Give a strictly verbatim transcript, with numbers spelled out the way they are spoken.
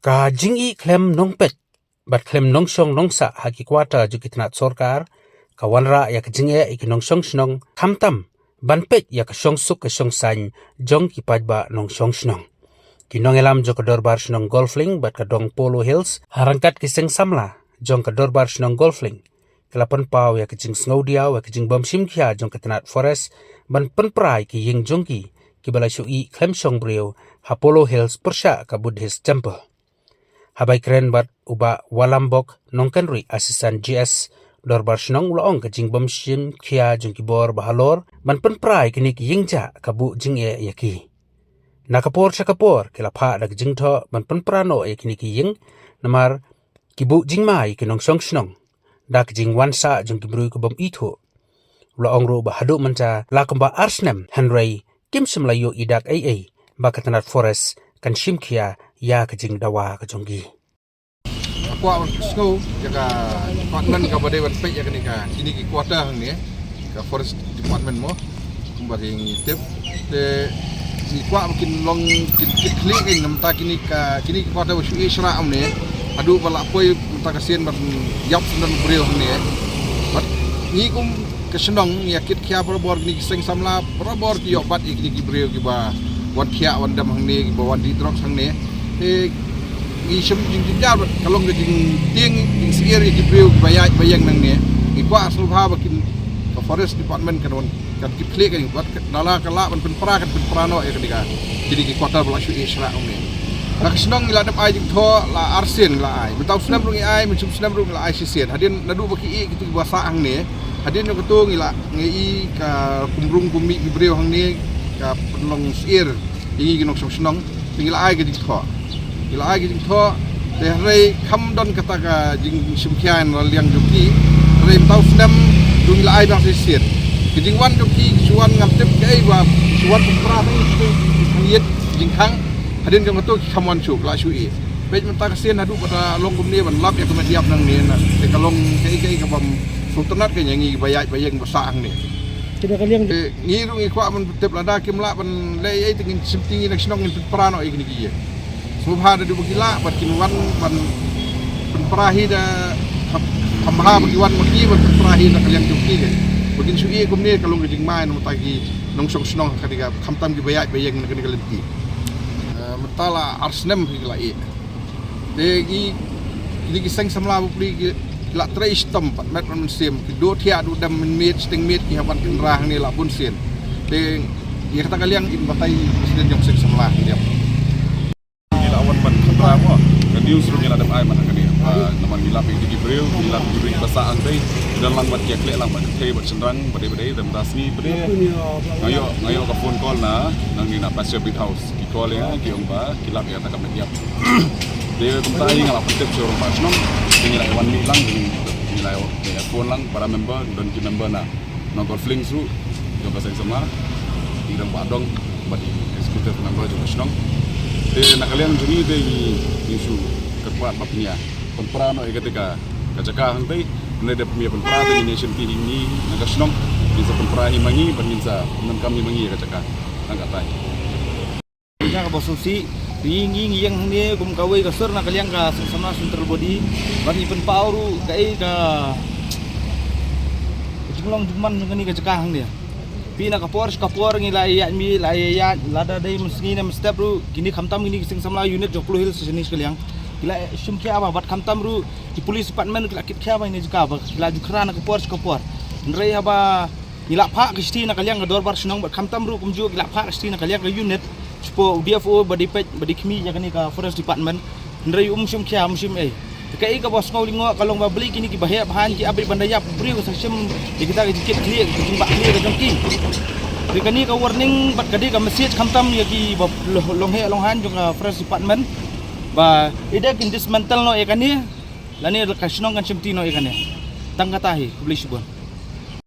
Ka jingïoh khlem nongpeit bad khlem nongshong nongsah ha ki quarter jong ki tnat sorkar ka wanrah ïa ka jingeh ïa ki nongshong shnong, khamtam ban peit ïa ka shongsuk ka shongsaiñ jong ki paidbah nongshong shnong. Ki nongïalam jong ka Dorbar Shnong Golflink bad ka Dong Polo Hills, ha ryngkat ki seng samla jong ka Dorbar Shnong Golflink, ki la pynpaw ïa ka jingsngewdiaw ïa ka jingbym shim khia jong ka tnat forest ban pynpra ïa ki ïing jong ki, ki ba la shu ïoh khlem shong briew ha Polo Hills pyrshah ka Buddhist Temple. Haba ïakren bad u Bah Walambok Nongkynrih, Assistant G S Dorbar Shnong, u la ong ka jingbym shim khia jong ki bor ba halor ban pynpra ïa kine ki ïing jah ka buh jingeh ïa ki. Na ka por sha ka por ki la phah da ka jingthoh ban pynpra noh ïa kine ki ïing, namar ki buh jingma ïa ki nongshong shnong da ka jingwan sah jong ki briew ki bym ithuh. U la ong ruh ba haduh mynta la kumba ar snem hynrei kim shym la ïoh i dak ei ei ba ka tnat forest kan shim khia ïa ka jingdawa ka jong ki. Nga kwah ban pynsngew ïa ka department kaba dei ban peit ïa kane ka, kine ki quarter hangne, ka forest department mo, kumba ngi tip. Te ngi kwah ba kin long, kin kit khlieh kein namar kine ka, kine ki quarter ba shu ïeh shrah hangne, haduh ba la poi mynta ka sien ban ïap shen don briew hangne. Bad ngi kum ka shnong ngi ïa kit khia barabor, kine ki seng samla barabor ki ïoh bat ïa kine ki briew kiba wan thiah wan dem hangne, kiba wan dih drugs hangne. Te ngi shem jingjynjar bad ka long ka jingtieng jingsyier ïa ki briew kiba ïaid ba ïeng nangne. Ngi kwah sngewbha ba kin, ka forest department kan wan, kan kit khlieh kein, bad lada ka lah ban pynpra kan pynpra noh ïa kane ka, kine ki quarter ba la shu ïeh shrah hangne. Na ka shnong ngi la dep ai jingthoh la arsien ngi la ai. Mynta u snem ruh ngi ai, mynshem snem ruh ngi la ai shisien. Hadien naduh ba ki ïeh kito kiba sah hangne, hadien jong kato ngi la, ngi i ka kumrung kumih ki briew hangne ka pynlong syier ïa ngi ki nongshong shnong. Te ngi la ai ka jingthoh, ngi la ai ka jingthoh. Te hynrei kham don kata ka jingshim khia na liang jong ki. Hynrei mynta u snem ruh ngi la ai biang shisien. Ka jingwan jong ki, ki shu wan ngam tip kaei ba ki shu wan pynpra tang ïa ki jingkhang. Hadien jong kato ki kham wan shuh, la shu ïeh. Peit mynta ka sien haduh ba da long kumne ban lap ïa ka met ïap nangne na, te ka long kaei kaei kabym sngewtynnat kein ïa ngi ba ïaid ba ïeng ba sah hangne. Te ngi ruh ngi kwah ban tip, lada kim lah ban leh ei ei te ngin shim, te ngi na ka shnong ngin pynpra noh ïa kine ki ïing. Sngewbha naduh ba ki lah bad kin wan ban pynpra hi da, kham, kham bha ba ki wan ma ki ban pynpra hi na ka liang jong ki kein. Ba kin shu ïeh kumne ka long ka jingma namar ki nongshong shnong ha kane ka, khamtam kiba ïaid ba ïeng na kane ka lynti. Eh, mynta la ar snem hi ki la ïeh. Te ki, kine ki seng samla bapli ki la trei shitom pat met pat mynsiem, ki duh thiah duh dem mynmiet shiteng miet ki hap ban kynrah hangne la bun sien. Te ïa kata ka liang in batai president jong seng samla ki dep. Ngi la wan ban kynrah mo. Ka news ruh ngi la dep ai man ha kane. Ah, namar ngi lap ïa ki briew, ngi lap ïa ki briew ba sah hangtei. Don lang bad ki khleh lang bad ki thei bad shynrang, bad dei bad dei, dei mynta sngi bad dei. Nga ïoh, nga ïoh ka phone call na, nangne na Pasture Beat House. Ki call ïa nga, ki ong ba ki lap ïa kata ka met ïap. Te kumta hi nga la pyntip sha u rangbah shnong, te ngi la wan mih lang, te ngi la phone lang para member, don ki member na, na Golflink ruh jong ka seng samla, i rangbah dong bad i executive member jong ka shnong. Te na ka liang jong ngi te ngi, ngi shu kyrpad ba pynïa pynpra noh ïa kata ka, ka jaka hangtei. Hynrei da pynïa pynpra te ngin ïa shim ti hi ngi na ka shnong, ngin sa pynpra hi ma ngi bad ngin sa pyndonkam hi ma ngi ïa ka jaka. Tang katei. Ïa kaba sngewsih, ngi, ngi, ngi ïeng hangne kum kawei ka sur na ka liang ka seng samla central body. Bad ngi pynpaw ruh kaei ka, ka jinglong jingman jong kane ka jaka hangne. Phi, na ka por sha ka por ngi la ïaid mih, la ïaid, lada dei mynsngi ne mynstep ruh, kine khamtam kine ki seng samla unit jong Polo Hills Station ka liang, ki la shim khia ba, bad khamtam ruh ki police department ki la kit khia ba ine jaka ba ki la ju khra na ka por sha ka por. Hynrei haba ngi la phah ka shithi na ka liang ka dorbar shnong bad khamtam ruh kumjuh ki la phah ka shithi na ka liang ka unit, shapoh u D F O ba dei peit ba dei khmih ïa kane ka forest department. Hynrei um shim khia, um shim ei. Te kaei kaba sngewlyngngoh ka long ba balei kine kiba heh ba haiñ ki ap ban da ïap briew ka sa shim ïa kita ki jingkit khlieh, ki jingbah khlieh ka jong ki. Te kane ka warning bad ka dei ka message khamtam ïa kiba long heh long haiñ jong ka forest department ba lada kin dismantle noh ïa kane, lane ka shnong kan shim ti noh ïa kane. Tang kata hi, khublei shibun.